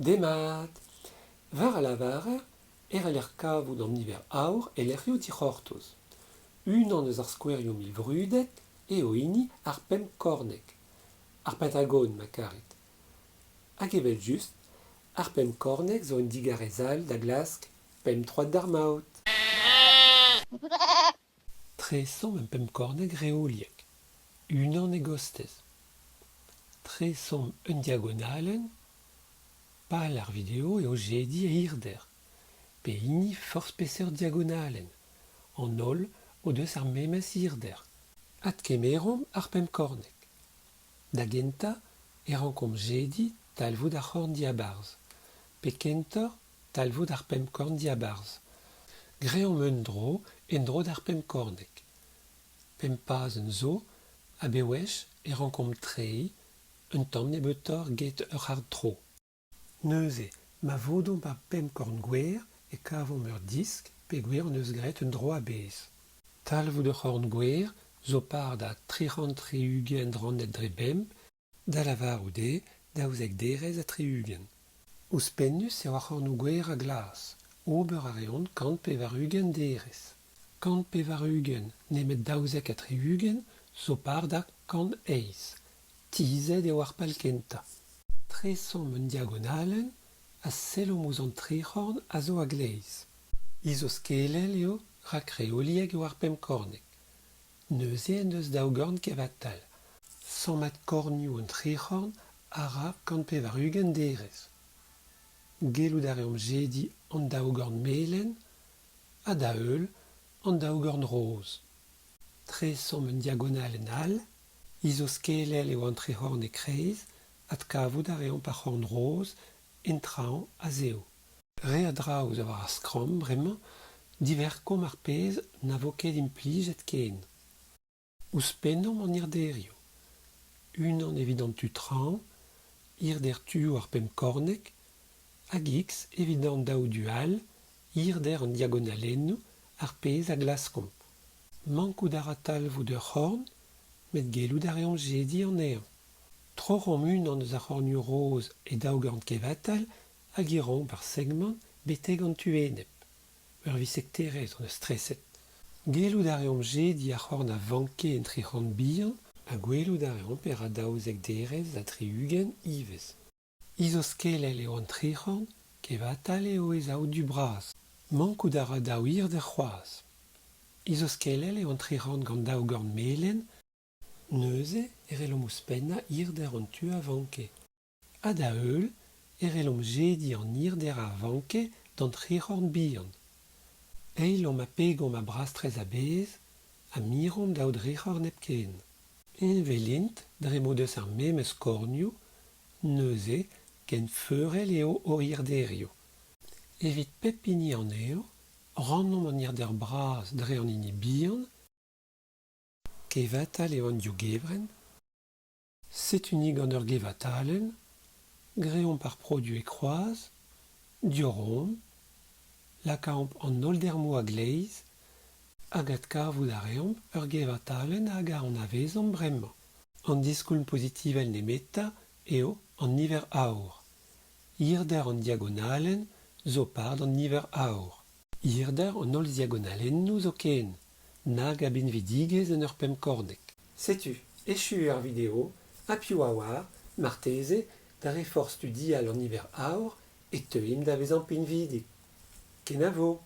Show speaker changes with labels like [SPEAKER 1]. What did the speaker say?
[SPEAKER 1] Demat! War a lavarer e c'haller kavout an niver aour e lec'hioù dic'hortoz. Unan eus ar skouerioù mil vrudet eo hini ar pempkorneg, ar Pentagon ma karit. Hag evel-just, ar pempkorneg zo un digarez all da glask pemp troad d'ar maout. Tresomp un pempkorneg reoliek, unan e gostez. Tresomp un diagonalenn. Pal ar video eo jediñ e hirder, pe hini forzh peseurt diagonalenn. An holl o deus ar memes hirder. Adkemeromp ar pempkorneg. Da gentañ e rankomp jediñ talvoud ar c'horn diabarzh, pe kentoc'h talvoud ar pempkorn diabarzh. Greomp un dro en-dro d'ar pempkorneg. Pemp pazenn zo ha bewech e rankomp treiñ un tamm nebeutoc'h get ur c'hard-tro. Neuze, ma vodomp ar pemp korn gwer e kavomp ur disk peogwir hon eus graet un dro a-bezh. Talvoud ur c'horn gwer zo par da 360 rannet dre bemp, da lavarout eo 12 derez ha 60. Ouzhpennus eo ar c'hornoù gwer ha glas, ober a reont 180 derez. 180 nemet 72 zo par da 108. Tizhet eo ar pal kentañ. Tresomp un diagonalenn ha sellomp ouzh an tric'horn a zo a-gleiz. Isoskelel eo rak reoliek eo ar pempkorneg. Neuze en deus daou gorn kevatal. Sammad kornioù an tric'horn a ra 180 derez. Gellout a reomp jediñ an daou gorn melen ha da-heul an daou gorn roz. Tresomp un diagonalenn all. Isoskelel eo an tric'horn e-kreiz, adkavout a reomp ar c'horn roz en traoñ a-zehou. Re a draoù zo war ar skramm bremañ, diverkomp ar pezh na vo ket implijet ken. Ouzhpennomp an hirderioù. Unan evit an tu traoñ, hirder tuoù ar pempkorneg, hag X evit an daou du all, hirder an diagonalennoù, ar pezh a glaskomp. Mankout a ra talvoud ur c'horn, met gellout a reomp jediñ anezhañ. Troc'homp unan eus ar c'hornioù roz e daou gorn kevatal hag e roomp ar segmant betek an tu enep. Ur visekterez hon eus treset. Gellout a reomp jediñ ar c'horn a vanke en tri c'horn bihan ha gwelout a reomp e ra 12 derez ha 60 ivez. Isoskelel eo an tric'horn, kevatal eo e zaou du bras. Mankout a ra daou hirder c'hoazh. Isoskelel eo an tric'horn gant daou gorn melen, neuze e c'hellomp ouzhpennañ hirder an tu a vanke. Ha da heul e c'hellomp jediñ an hirder a vanke d'an tric'horn bihan. Eilomp ha pegomp ar brastres a-bezh ha miromp daou dric'horn hepken. Heñvel int dre m'o deus ar memes kornioù, neuze ken feurel eo o hirderioù. Evit pep hini anezho, rannomp an hirder bras dre an hini bihan, kevatal eo an div gevrenn. Setu-ni gant ur gevatalenn, greomp ar produ e kroaz, diorroomp, lakaomp an holl dermoù a-gleiz hag adkavout a reomp ur gevatalenn hag a anavezomp bremañ. An diskoulm pozitivel nemetañ eo an niver aour. Hirder an diagonalenn zo par d'an niver aour. Hirder an holl ziagonalennoù zoken, nag a binvidigezh en ur pempkorneg. Setu, echu eo ar video, ha piv a oar, marteze, da re forzh studial an niver aour e teuimp da vezañ pinvidik. Kenavo!